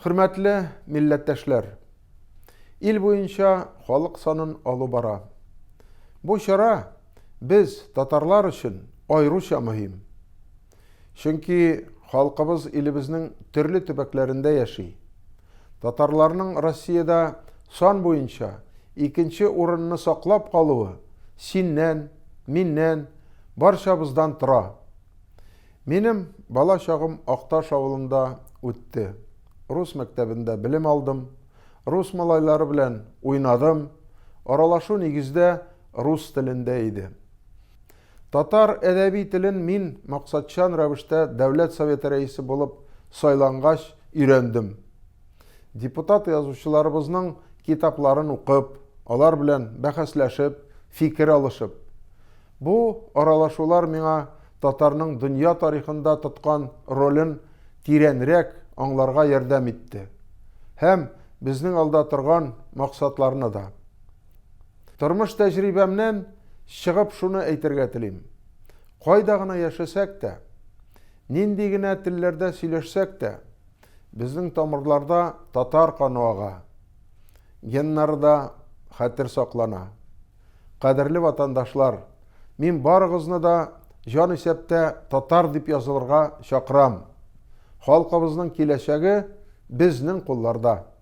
Хөрмәтле милләттәшләр! Ил буенча халык санын алу бара. Бу чара без, татарлар өчен аеруча мөһим. Чөнки халкыбыз илебезнең төрле төбәкләрендә яши. Татарларның Россиядә сан буенча икенче урынны саклап калуы синнән, миннән, барчабыздан тора. Минем бала чагым Акташ авылында үтте. Рус мәктәбендә белем алдым, рус малайлары белән уйнадым, аралашу нигездә рус телендә иде. Татар әдәби телен мин максатчан рәвештә Дәүләт Советы рәисе булып сайлангач өйрәндем. Депутат язучыларыбызның китапларын укып, алар белән бәхәсләшеп, фикер алышып. Бу аралашулар миңа татарның дөнья тарихында тоткан ролен тирәнрәк аңларга ярдәм итте. Һәм безнең алда торган максатларны да. Тормыш тәҗрибәмнән чыгып шуны әйтергә телим. Кайда гына яшәсәк тә, нинди генә телләрдә сөйләшсәк тә, безнең тамырларда татар каны ага, геннарда хәтер саклана. Кадерле ватандашлар, мин барыгызны да җан исәптә татар дип язылырга чакырам. Халкыбызның киләчәге безнең кулларда.